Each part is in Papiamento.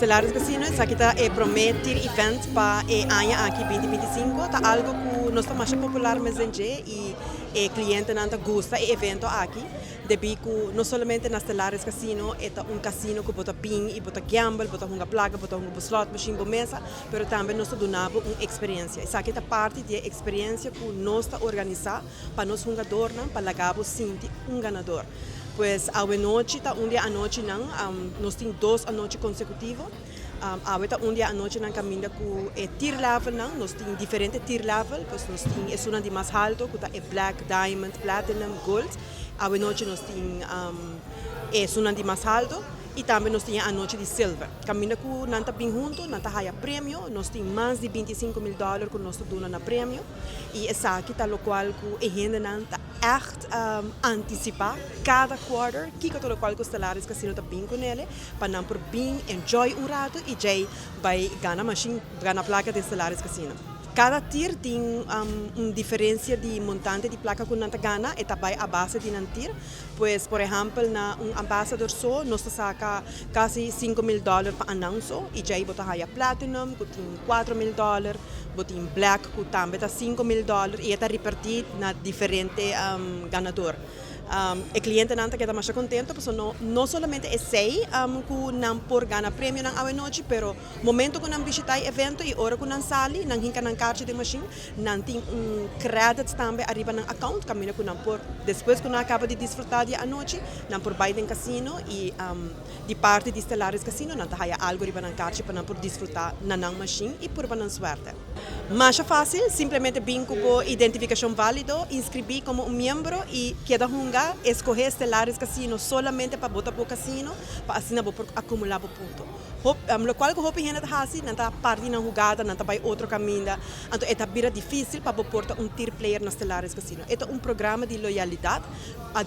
Stellaris Casino, esaki ta e prome tier event pa e aña aki 2025. Ta algo cu nos ta masha popular mes den dje y e clientenan ta gusta e evento aki. Debi cu no solamente na Stellaris Casino e ta un casino cu bo ta bin y bo ta gamble, bo ta hunga placa, bo ta hunga bo slot machine, bo mesa, pero tambe nos ta duna bo un experiencia. Esaki ta parti di e experiencia cu nos ta organisa pa nos hungadornan pa laga bo sinti un ganador. Pues awe nochi ta un di e anochinan, nos tin dos anochi consecutivo. Awe ta un di e anochinan caminda cu e tier levelnan, nos tin diferente tier level, pues nos tin esunnan di mas halto cu ta e Black, Diamond, Platinum, Gold. Awe nochi nos tin esunnan di mas halto y tambe nos tin e anochi di Silver. Caminda cu nan ta bin hunto, nan ta haya premio, nos tin mas di 25,000 dollar cu nos ta duna na premio y esaki ta locual cu e hendenan ta echt anticipa cada quarter kico ta locual cu Stellaris Casino ta bin cu nele pa nan por bin enjoy un rato y djey bay gana machine, gana placa den Stellaris Casino. Cada tier tin un diferencia di montante di placa cu nan ta gana, e ta bay a base di nan tier. Pues por ehempel na un ambassador so nos ta saca casi 5000 dollar pa anan so y djey bo ta haya platinum cu tin 4000 dollar, bo tin black cu tambe ta 5000 dollar y e ta reparti na diferente ganador. E clientenan ta keda masha contento pasobra no no solamente esey cu nan por gana premionan awe nochi pero momento cu nan bishita e evento y ora cu nan sali nan hinca nan carchi den machine nan tin un credit tambe ariba nan account caminda cu nan por despues cu nan a caba di disfruta di e anochi nan por bay den casino y di parti di Stellaris Casino nan ta haya algo riba nan carchi pa nan por disfruta na nan machine y purba nan suerte. Masha fácil, simplemente bin cu bo identificacion valido, inscribi como un miembro y keda hunga, escoge Stellaris Casino solamente pa bo ta bo casino, pa asina bo por acumula bo punto. Hop, locual cu hopi hende ta haci, nan ta parti nan hugada, nan ta bay otro caminda, anto e ta bira dificil pa bo por ta un tier player na Stellaris Casino. E ta un programa di loyalidad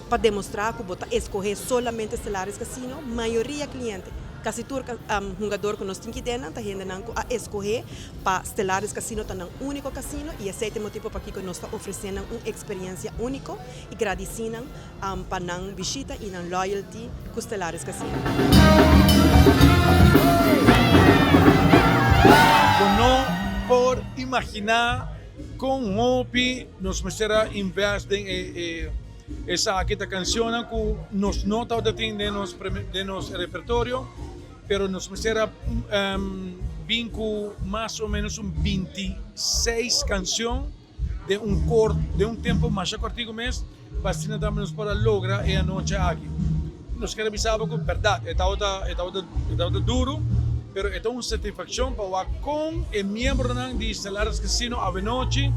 pa demostra cu bo ta escoge solamente Stellaris Casino, mayoria cliente, casi tur hungador cu nos tin ki den nan ta hendenan cu a escoge pa Stellaris Casino ta nan unico casino y esey ta e motibo pakico nos ta ofrece nan un experiencia unico y gradici nan pa nan bishita y nan loyalty cu Stellaris Casino. Bo no por imagina con hopi nos mester a invest den e esaki ta cancionnan cu nos no tabata tin den nos den nos repertorio. Pero nos mester a bin ku mas o menos un 26 kanshon den un kort, den un tempo masha kortiku mes, pa asina tambe nos por a logra e anochi aki. Nos kier a bisa bo ku bèrdat e tabata e tabata e tabata duru, pero e ta un satisfakshon pa wak kon e miembronan di Stellaris Casino awenochi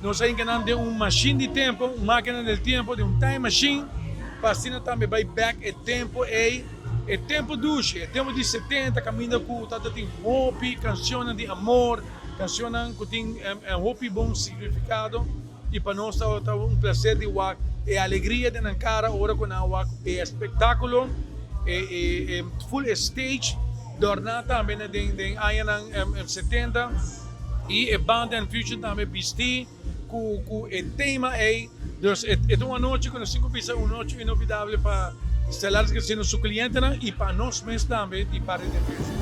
Nos a hinka nan den un mashin di tempo, un makina del tiempo, den un time machine, pa asina tambe bai bek e tempo ei, e tempo dushi, e tempo di setenta kaminda ku tabata tin hopi kanshonnan di amor, kanshonnan ku tin hopi bon signifikado, i pa nos tabata un plaser di wak e alegria den nan kara ora ku nan a wak e espektakulo, e full e stage dòrná tambe den añanan setenta. Y e banda en future tambe bisti cu cu e tema ey. Dus e e ta un anochi cu nos tin cu bisa un nochi inolvidable pa Stellaris Casino su clientenan y pa nos mes tambe di parti di Enfusion.